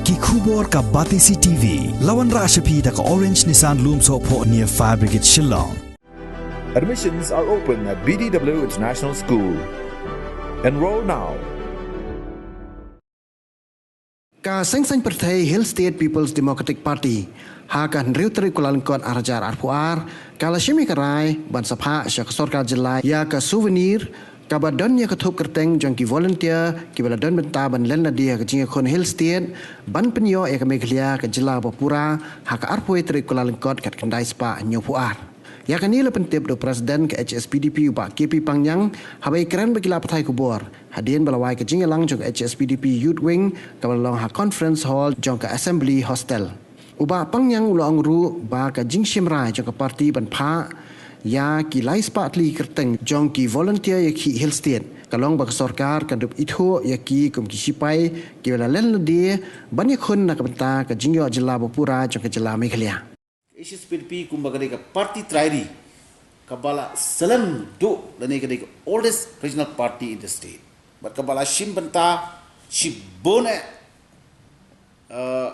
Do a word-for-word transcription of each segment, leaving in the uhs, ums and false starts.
Ki khubor ka Batesi T V. La wanrah sha phi da ka Orange Nissan Lumsohphoh near Fire Brigade Shillong. Admissions are open at B D W International School. Enroll now. Ka Seng Saiñ Pyrthei Hill State People's Democratic Party ha ka hynriew tarik Kyllalyngkot ar hajar arphew ar ka la shim ïa ka rai ban sa phah sha ka sorkar jylla ïa ka souvenir kaba don ïa ka thup kyrteng jong ki volunteer kiba la don bynta ban len lade ha ka jingïakhun Hill State ban pynïoh ïa ka Meghalaya ka jylla ba pura ha ka arphew tarik Kyllalyngkot khatkhyndai spah hynñiewphew ar. Ïa kane la pyntip da u President ka H S P D P u Bah K P Pangñiang haba ïa kren bad ki lad pathai khubor hadien ba la wai ka jingïalang jong ka H S P D P Youth Wing kaba la long ha Conference Hall jong ka Assembly Hostel. U Bah Pangñiang u la ong ruh ba ka jingshim rai jong ka party ban phah ïa ki lai spah tylli kyrteng jong ki volunteer ïakhih Hill State ka long ba ka sorkar kan dup ithuh ïa ki kum ki shipai kiba la len lade ban ïakhun na ka bynta ka jingïoh jylla ba pura jong ka jylla Meghalaya. H S P D P kumba ka dei ka party trai ri kaba la slem duh lane ka dei ka oldest regional party in the state. Bad kaba la shim bynta shibun eh, eh,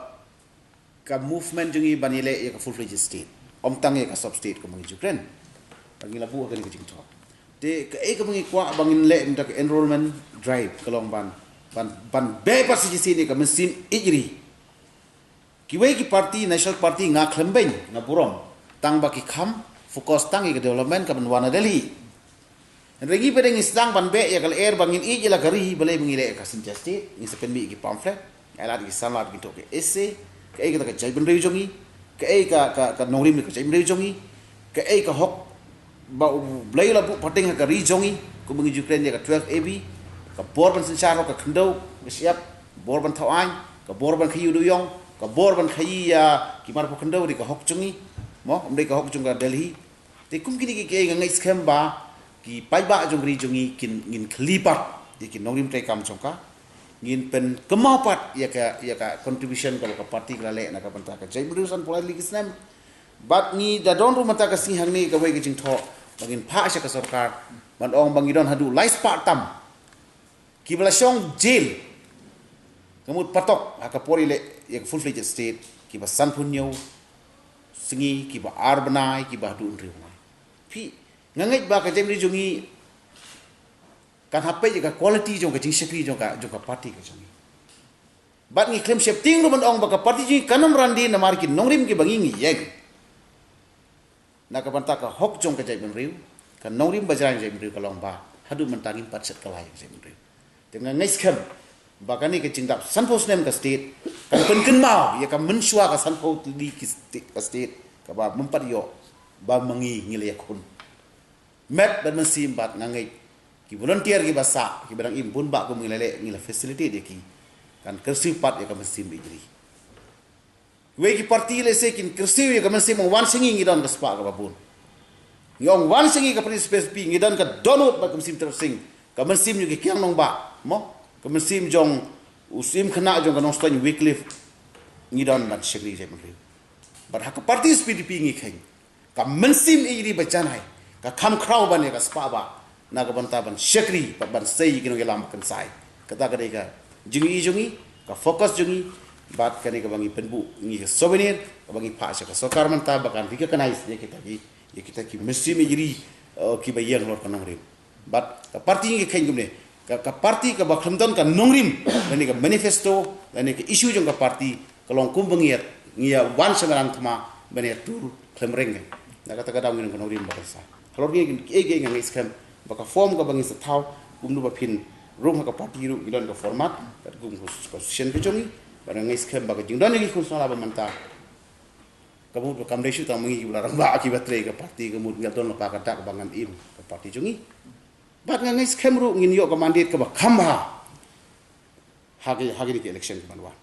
ka movement jong ngi ban ïaleh ïa ka full fledged state. Ym tang ïa ka sub state kumba ngi ju kren. Ba ngi la buh ha kane ka jingthoh. Te kaei kaba ngi kwah ba ngin leh mynta ka enrollment drive ka long ban ban ban beh pat sa shisien ïa ka mynsiem ïeit ri. Kiwei ki party, National Party nga khlem beiñ, nga burom. Tang ba ki kham focus tang ïa ka development kaban wan na Delhi. Hynrei ngi pat ngi sdang ban beh ïa ka lyer ba ngin ïeit ïa la ka ri balei ba ngi leh ïa ka synchastic, ngi sa pynmih ïa ki pamphlet, ngi ai lad ïa ki sanlad, ngi thoh ki essay, kaei kata ka jaitbynriew jong ngi, kaei ka ka ka nongrim ka jaitbynriew jong ngi, kaei ka hok ba U Blei u la buh pateng ha ka ri jong ngi, kumba ngi ju kren ïa ka twelve A B, ka bor ban synshar hok ka khyndew, ka shyiap, bor ban thaw aiñ, ka bor ban khaïi u dewïong, ka bor ban khaïi ïa ki marpa khyndew, dei ka hok jong ngi, mo, ym dei ka hok jong ka Delhi. Te kum kine ki kiei nga ngeit skhem ba ki paidbah jong ka ri jong ngi kin ngin khylli pat ïa ki nongrim treikam jong ka, ngin pynkynmaw pat ïa ka ïa ka contribution kaba ka party ka la leh na ka bynta ka jaitbynriew sanphew lai tylli ki snem. Bad ngi da don ruh mynta ka sngi hangne kawei ka jingthoh ba ngin phah sha ka sorkar ban ong ba ngi don haduh lai spah tam kiba la shong jail, ka mut patok ha ka por ïaleh ïa ka full fledged state, kiba sanphew hynñiew sngi, kiba ar bnai, kiba haduh hynriew bnai. Phi, nga ngeit ba ka jaitbynriew jong ngi kan hap peit ïa ka quality jong ka jingshakri jong ka jong ka party ka jong ngi. Bad ngi khlem sheptieng ruh ban ong ba ka party jong ngi kan ym ran dien namar ki nongrim kiba ngi ngi ïeng. Na ka bynta ka hok jong ka jaitbynriew, ka nongrim bajrang jaitbynriew ka long ba haduh mynta ngim pat shet kylla ïa ka jaitbynriew. Te nga ngeit skhem ba kane ka jingdap sanphew snem ka state kan pynkynmaw ïa ka mynshuwa ka sanphew tylli ki state, ka state kaba ym pat ïoh ba ma ngi ngi la ïakhun. Met bad mynsiem bad nga ngeit ki volunteer kiba sah kiba dang im bun ba kum ngi la leh ngi la facilitate ïa ki kan kyrsiew pat ïa ka mynsiem ïeit ri. Kiwei ki party lehse kin kyrsiew ïa ka mynsiem ong wan sha ngi, ngi don ka spah kaba bun. Ngi ong wan sha ngi ka party S P S P ngi don ka dohnud bad ka mynsiem tyrosing, ka mynsiem jong ki kiang nongbah, mo, ka mynsiem jong u syiem khynnah jong ka Nongstoiñ Wycliffe, ngi don ban shakri jaitbynriew. Bad ha ka party S P D P ngi kheiñ ka mynsiem ïeit ri ba janai ka kham khraw ban ïa ka spah ba na ka bynta ban shakri bad ban sei ïa ki nongïalam ba kynsai. Kata ka dei ka jingïohi jong ngi, ka focus jong ngi, bad kane kaba ngi pynbuh ngi ka souvenir kaba ngi phah sha ka sorkar mynta ba kan recognize ïa kita ki ïa kita ki mynsiem ïeit ri, eh, kiba ïeng halor ka nongrim. Bad ka party ngi kheiñ kumne, ka, ka party kaba khlem don ka nongrim lane ka manifesto lane ka issue jong ka party ka long kumba ngi ïa, ngi ïa wan sha madan thma ban ïa tur khlem reng. Na kata ka daw ngi don ka nongrim ba kynsai. Halor ngi kiei kiei nga ngeit skhem ba ka form kaba ngi sa thaw kumno ba phin rung ha ka party ruh ngi don ka format katkum ka constitution ka jong ngi. Bad nga ngeit skhem ba ka jingdon ïa ki khun samla ba mynta ka mut ba kam dei shuh tang ma ngi kiba la rangbah kiba trei ka party, ka mut ngi la don lypa ka dak ba ngan im ka party jong ngi. Bad nga ngeit skhem ruh ngin ïoh ka mandate kaba kham bha ha ki, ha kine ki election kiban wan.